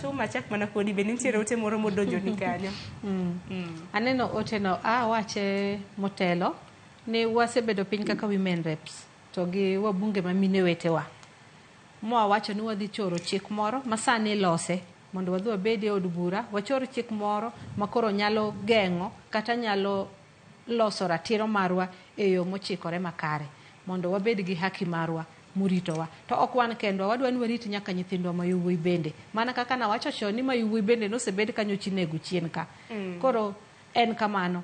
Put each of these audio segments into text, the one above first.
Fatuma, chak mana kodi, be nitiere ote moro modonjoni kanyo? Aneno oteno awache motelo ni wasebedo piny kaka women reps to gi wabunge ma mine wetewa mwawacho ni wadhi choro chik moro ma sani ilose mondo wadhi wabed e od bura wachor chik moro ma koro nyalo geng'o kata nyalo loso ratiro marwa e yo mochikore makare mondo wabed gi haki marwa moritowa. To ok wan kendwa, wadwa ni warit nyaka nyithindwa ma yowuoyi bende, mana kaka nawacho chon ni ma yowuoyi bende nosebed ka nyocha inego chien ka. Koro en kamano.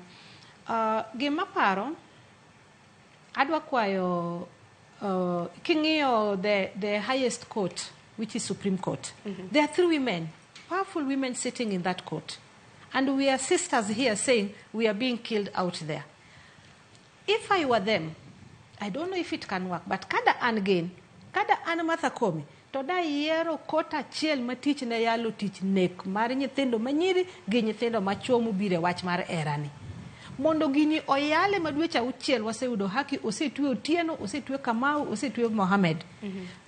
Gima paro adwa kwayo, king'iyo the highest court, which is Supreme Court, there are three women, powerful women, sitting in that court, and we are sisters here saying we are being killed out there. If I were them, I don't know if it can work, but kada an gin, kada an Martha Koome, to da yiero court achiel ma tich ne yalo tich nek mar nyithindo manyiri gi nyithindo machuo mobiro e wach mar herani. Mondo gini oyale ma dweche 6 waseyudo haki, osetwe Otieno, osetwe Kamau, osetwe Mohamed.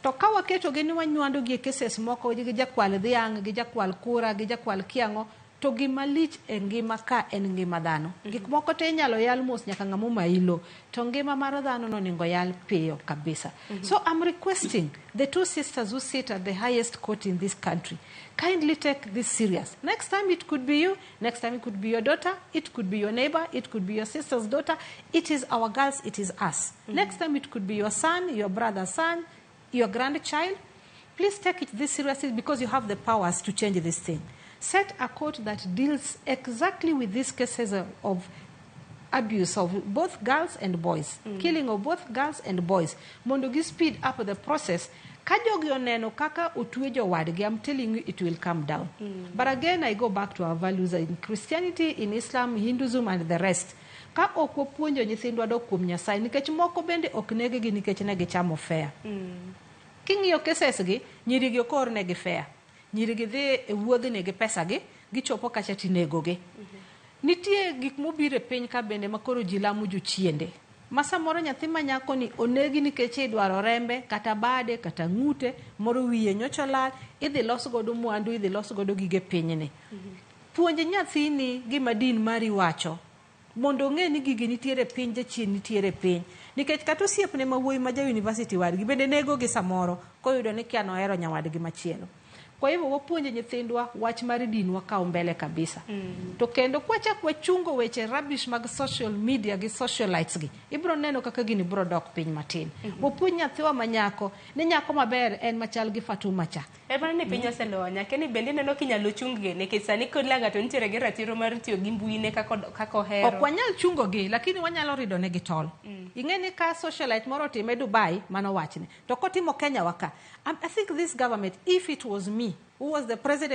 To ka waketogi ni wanywando gi e cases moko gi jakwal dhiang', gi jakwal kura, gi jakwal kiang'o, to gima lich e ngima ka en ngima dhano. Gik moko te inyalo yal mos nyaka ng'ama omayi lo, to ngima mar dhano nonego yal piyo kabisa. So I'm requesting the two sisters who sit at the highest court in this country, kindly take this serious. Next time it could be you, next time it could be your daughter, it could be your neighbor, it could be your sister's daughter. It is our girls, it is us. Next time it could be your son, your brother's son, your grandchild. Please take it this seriously because you have the powers to change this thing. Set a court that deals exactly with these cases of abuse of both girls and boys, killing of both girls and boys, mondo gi speed up the process. Ka jogi oneno kaka otwe jowadgi, I'm telling you, it will come down. But again, I go back to our values in Christianity, in Islam, Hinduism and the rest. Ka ok wapuonjo nyithindwa dok kuom Nyasaye, nikech moko bende ok neg-gi nikech ne gichamo fare. King'iyo cases gi, nyiri gi ok ornegi fare. Nyiri gi dhi e wuodhni gi pesa gi, gichopo kacha tinego gi. Nitie gik mobiro e piny ka bende ma koro ji lamo jochiende. Ma samoro nyathi ma nyako ni onegi nikech idwaro rembe, kata bade, kata ng'ute, moro wiye nyocha olal, idhi los godo mwandu, idhi los godo gige pinyni. Puonj nyathini gima din mari wacho mondo ong'e ni gigi nitiere piny, jachien nitiere piny. Nikech kata osiepne ma wuoyi ma ja university wadgi bende nego gi samoro koyudo ni kia nohero nyawadgi machielo. Kwa hivyo wapuonje nyithindwa wach mar din, wakaw mbele kabisa. To kendo kwachak wachungo weche rubbish mag social media gi socialites gi, ibro neno kaka gini bro dok piny matin. Wapuonj nyathiwa ma nyako ni nyako maber en machal gi Fatuma cha. En mana ni piny oselony, akia ni bende ineno kinyalo chung gi, nikech sani kila ng'ato nitiere gi ratiro mar tiyo gi mbui ne kaka ohero. Ok wanyal chungo gi, lakini wanyalo rido negi tol. Ing'e ni ka socialite moro otime Dubai, mano wachne. To kotimo Kenya wa ka, I think this government, if it was me, who was the president